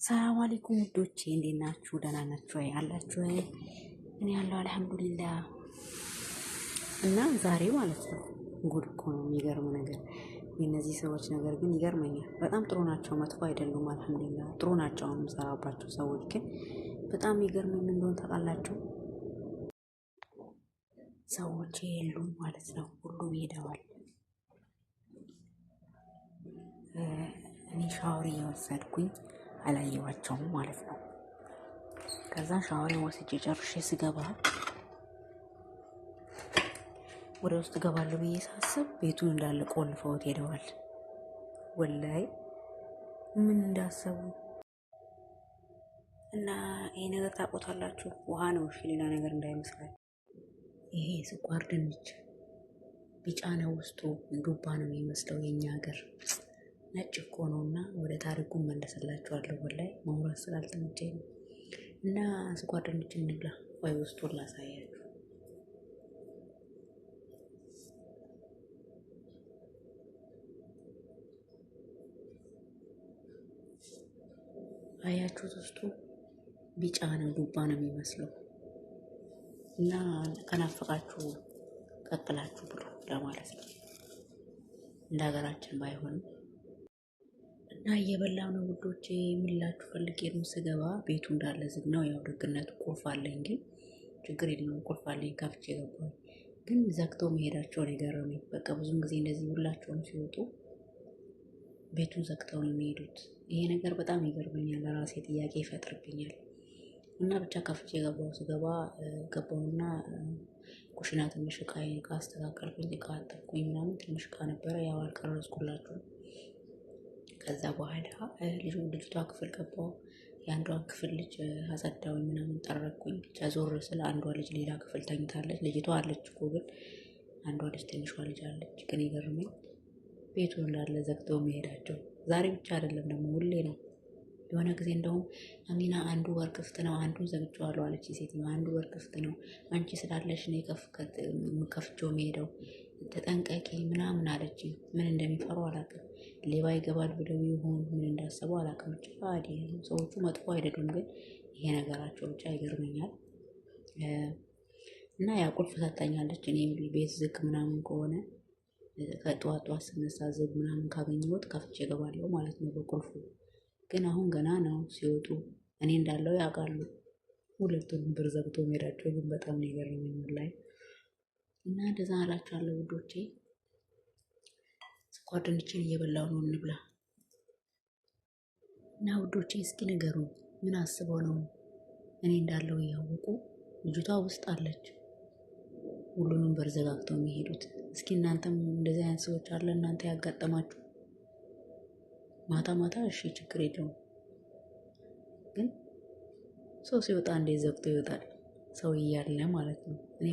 ሰላም አለይኩም ውዶቼ፣ እንዴት ናችሁ? ደህና ናችሁ ወይ? አላችሁ ወይ? እኔ ያለው አልሐምዱሊላህ። እና ዛሬ ማለት ነው ጉድ እኮ ነው። የሚገርም ነገር የእነዚህ ሰዎች ነገር ግን ይገርመኛል። በጣም ጥሩ ናቸው፣ መጥፎ አይደሉም። አልሐምዱሊላህ ጥሩ ናቸው። አሁን የምሰራባቸው ሰዎች ግን በጣም የሚገርመኝ ምን እንደሆነ ታውቃላችሁ? ሰዎች የሉም ማለት ነው። ሁሉም ሄደዋል። እኔ ሻወር እየወሰድኩኝ አላየዋቸውም ማለት ነው። ከዛ ሻወሬን ወስጄ ጨርሼ ስገባ ወደ ውስጥ እገባለሁ ብዬ ሳስብ ቤቱን እንዳለ ቆልፈውት ሄደዋል። ወላይ ምን እንዳሰቡ እና ይሄ ነገር ታውቁታላችሁ። ውሃ ነው እሺ፣ ሌላ ነገር እንዳይመስላችሁ። ይሄ ስኳር ድንች ቢጫ ነው ውስጡ ዱባ ነው የሚመስለው የኛ ሀገር ነጭ እኮ ነው። እና ወደ ታሪኩ መለስላችኋለሁ። ወላይ ማውራት ስላልተመቸኝ ነው። እና ስኳር ድንች እንብላ። ቆይ ውስጡን ላሳያችሁ። አያችሁት? ውስጡ ቢጫ ነው፣ ዱባ ነው የሚመስለው። እና ከናፈቃችሁ ቀቅላችሁ ብሉ ለማለት ነው። እንደ ሀገራችን ባይሆንም እና እየበላው ነው ውዶቼ። የምላችሁ ፈልጌ ነው ስገባ ቤቱ እንዳለ ዝግ ነው። ያው ደግነቱ ቁልፍ አለኝ፣ ግን ችግር የለውም ቁልፍ አለኝ ከፍቼ ገባሁኝ። ግን ዘግተው መሄዳቸውን የገረመኝ በቃ ብዙም ጊዜ እንደዚህ ሁላቸውም ሲወጡ ቤቱን ዘግተው ነው የሚሄዱት። ይሄ ነገር በጣም ይገርመኛል፣ ለራሴ ጥያቄ ይፈጥርብኛል። እና ብቻ ከፍቼ ገባሁ። ስገባ ገባሁና ኩሽና ትንሽ እቃ እቃ አስተካከልኩኝ፣ እቃ አጠብኩኝ ምናምን ትንሽ እቃ ነበረ፣ ያው አልቀረጽኩላችሁም። ከዛ በኋላ ልጅቷ ክፍል ገባሁ። የአንዷን ክፍል ልጅ አጸዳሁኝ ምናምን ጠረኩኝ። ብቻ ዞር ስለ አንዷ ልጅ ሌላ ክፍል ተኝታለች። ልጅቷ አለች እኮ ግን አንዷ ልጅ ትንሿ ልጅ አለች። ግን ይገርመኝ ቤቱ እንዳለ ዘግተው መሄዳቸው ዛሬ ብቻ አይደለም ደግሞ ሁሌ ነው። የሆነ ጊዜ እንደውም አሚና አንዱ በር ክፍት ነው፣ አንዱን ዘግቼዋለሁ አለች ሴትዮ። አንዱ በር ክፍት ነው፣ አንቺ ስላለሽ ነው ከፍቼው የምሄደው፣ ተጠንቀቂ ምናምን አለች። ምን እንደሚፈሩ አላውቅም። ሌባ ይገባል ብለው ይሆን ምን እንዳሰቡ አላውቅም። ብቻ አዲ ሰዎቹ መጥፎ አይደሉም፣ ግን ይሄ ነገራቸው ብቻ ይገርመኛል። እና ያ ቁልፍ ሰታኛለች። እኔ ቤት ዝግ ምናምን ከሆነ ከጠዋት ጠዋት ስነሳ ዝግ ምናምን ካገኘሁት ከፍቼ እገባለሁ ማለት ነው በቁልፉ። ግን አሁን ገና ነው ሲወጡ እኔ እንዳለው ያውቃሉ። ሁለቱንም በር ዘግቶ መሄዳቸው ግን በጣም ነው የገረመኝ ላይ እና እንደዛ አላችኋለሁ ውዶቼ። ስኳር ድንችን እየበላሁ ነው፣ እንብላ እና ውዶቼ እስኪ ንገሩ፣ ምን አስበው ነው እኔ እንዳለው እያወቁ ልጅቷ ውስጥ አለች ሁሉንም በር ዘጋግተው የሚሄዱት? እስኪ እናንተም እንደዚህ አይነት ሰዎች አለ እናንተ ያጋጠማችሁ? ማታ ማታ እሺ ችግር የለውም፣ ግን ሰው ሲወጣ እንዴት ዘግቶ ይወጣል? ሰው እያለ ማለት ነው። እኔ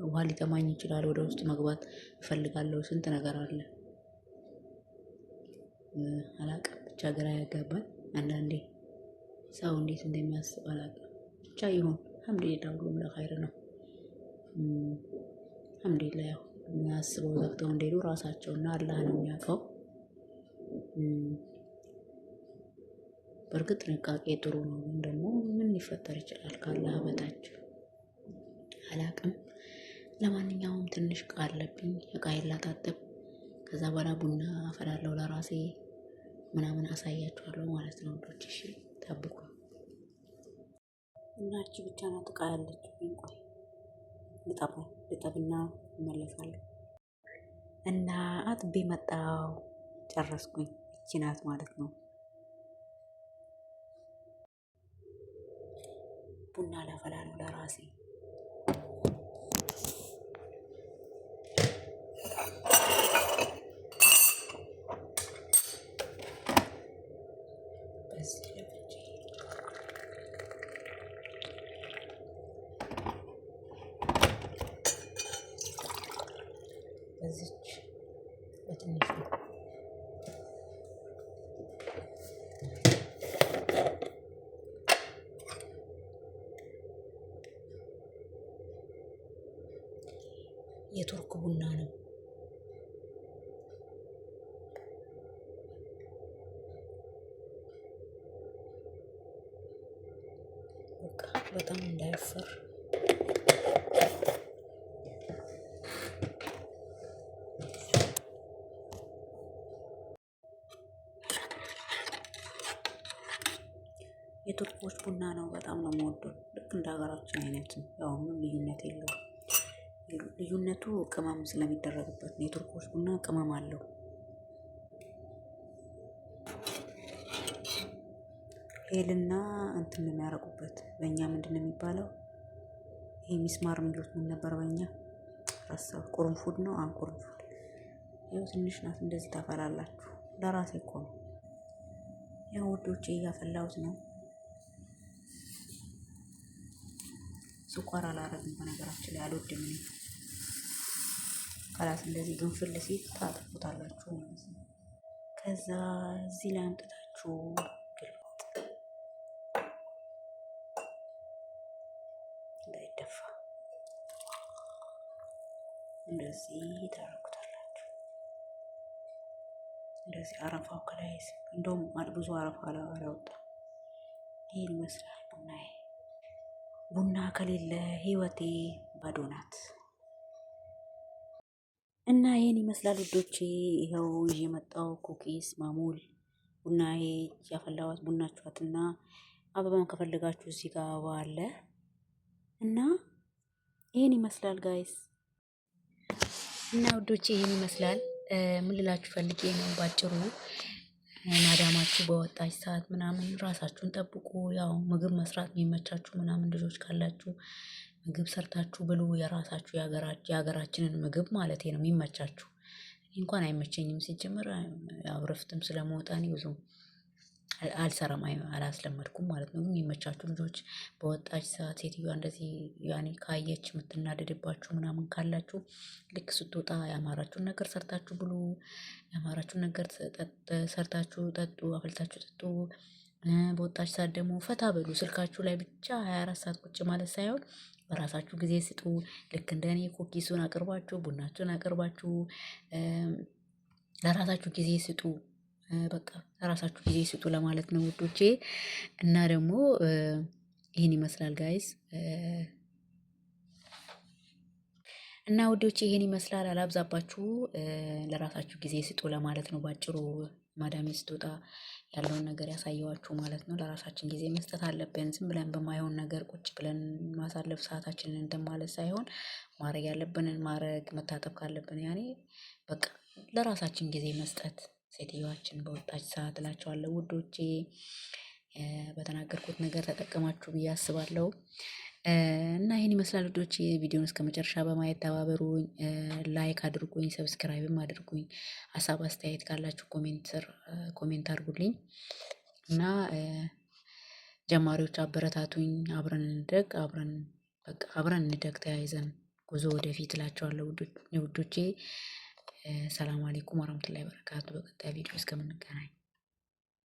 ውሃ ሊጠማኝ ይችላል፣ ወደ ውስጥ መግባት እፈልጋለሁ። ስንት ነገር አለ አላቅም። ብቻ ግራ ያጋባል አንዳንዴ ሰው እንዴት እንደሚያስብ አላቅም። ብቻ ይሁን አልሐምዱሊላህ፣ ሁሉም ለኸይር ነው። አልሐምዱሊላህ ያው የሚያስበው ዘግተው እንደሄዱ ራሳቸውና አላህ ነው የሚያውቀው። በእርግጥ ጥንቃቄ ጥሩ ነው፣ ግን ደግሞ ምን ሊፈጠር ይችላል ካላህ በታች አላቅም። ለማንኛውም ትንሽ እቃ አለብኝ፣ እቃዬን ላጣጥብ። ከዛ በኋላ ቡና አፈላለሁ ለራሴ ምናምን አሳያችኋለሁ ማለት ነው ውዶች። እሺ ጠብቁ። እና እቺ ብቻ ናት እቃ ያለችብኝ። ቆይ ልጠባ ልጠብና እመለሳለሁ። እና አጥቤ መጣው ጨረስኩኝ። እቺ ናት ማለት ነው። ቡና ላፈላ ነው ለራሴ። በዚህ ለብቼ በዚች በትንሹ የቱርክ ቡና ነው። በጣም እንዳይወፍር። የቱርኮች ቡና ነው፣ በጣም ነው የምወደው። ልክ እንደ ሀገራችን አይነት ያው ምንም ልዩነት የለውም። ልዩነቱ ቅመም ስለሚደረግበት ነው። የቱርኮች ቡና ቅመም አለው። ሄልና እንትን ነው የሚያረጉበት። በእኛ ምንድን ነው የሚባለው? ይሄ ሚስማር የሚሉት ምን ነበር በእኛ ረሳሁት። ቁርንፉድ ነው። ቁርንፉድ ይኸው ትንሽ ናት። እንደዚህ ታፈላላችሁ። ለራሴ እኮ ነው። ያው ውዶቼ እያፈላሁት ነው። ስኳር አላረግም በነገራችን ላይ አልወድም እኔ። خلاص እንደዚህ ግንፍል ሲል ታጥፉታላችሁ ማለት ነው። ከዛ እዚህ ላይ አምጥታችሁ ግልብጥ እንዳይደፋ እንደዚህ ታረጉታላችሁ። እንደዚህ አረፋው ከላይ እንደውም ብዙ አረፋ አላወጣም። ይሄን ይመስላል ቡናዬ። ቡና ከሌለ ህይወቴ ባዶ ናት። እና ይሄን ይመስላል ውዶቼ። ይኸው ይዤ የመጣው cookies معمول ቡናዬ ያፈላኋት ቡናችኋትና አበባን ከፈለጋችሁ እዚህ ጋር አበባ አለ እና ይሄን ይመስላል guys። እና ውዶቼ ይሄን ይመስላል። ምን ልላችሁ ፈልጌ ነው ባጭሩ፣ ማዳማችሁ በወጣች ሰዓት ምናምን ራሳችሁን ጠብቁ። ያው ምግብ መስራት የሚመቻችሁ ምናምን ልጆች ካላችሁ ምግብ ሰርታችሁ ብሉ። የራሳችሁ የሀገራችንን ምግብ ማለት ነው የሚመቻችሁ። እንኳን አይመቸኝም ሲጀምር፣ ያው እረፍትም ስለመውጣ እኔ ብዙ አልሰራም፣ አላስለመድኩም ማለት ነው። ግን የሚመቻችሁ ልጆች በወጣች ሰዓት ሴትዮዋ እንደዚህ ያኔ ካየች የምትናደድባችሁ ምናምን ካላችሁ ልክ ስትወጣ ያማራችሁን ነገር ሰርታችሁ ብሉ፣ ያማራችሁን ነገር ሰርታችሁ ጠጡ፣ አፍልታችሁ ጠጡ። በወጣች ሰዓት ደግሞ ፈታ በሉ። ስልካችሁ ላይ ብቻ 24 ሰዓት ቁጭ ማለት ሳይሆን በራሳችሁ ጊዜ ስጡ። ልክ እንደ እኔ cookies ኡን አቅርባችሁ ቡናችሁን አቅርባችሁ ለራሳችሁ ጊዜ ስጡ። በቃ ለራሳችሁ ጊዜ ስጡ ለማለት ነው ውዶቼ። እና ደግሞ ይህን ይመስላል guys። እና ውዶቼ ይህን ይመስላል። አላብዛባችሁ። ለራሳችሁ ጊዜ ስጡ ለማለት ነው ባጭሩ። ማዳሜ ስትወጣ ያለውን ነገር ያሳየዋችሁ ማለት ነው። ለራሳችን ጊዜ መስጠት አለብን። ዝም ብለን በማይሆን ነገር ቁጭ ብለን ማሳለፍ ሰዓታችንን እንትን ማለት ሳይሆን ማድረግ ያለብንን ማድረግ፣ መታጠብ ካለብን ያኔ በቃ ለራሳችን ጊዜ መስጠት ሴትዮዋችን በወጣች ሰዓት እላቸዋለሁ ውዶቼ። በተናገርኩት ነገር ተጠቀማችሁ ብዬ አስባለሁ። እና ይህን ይመስላል ውዶቼ። ቪዲዮን እስከ መጨረሻ በማየት ተባበሩኝ፣ like አድርጉኝ፣ subscribe ም አድርጉኝ። ሀሳብ አስተያየት ካላችሁ comment ስር comment አድርጉልኝ እና ጀማሪዎች አበረታቱኝ። አብረን እንደግ፣ አብረን በቃ አብረን እንደግ፣ ተያይዘን ጉዞ ወደፊት እላቸዋለሁ ውዶቼ። ሰላም አለይኩም ወራህመቱላሂ ወበረካቱ። በቀጣይ ቪዲዮ እስከምንገናኝ።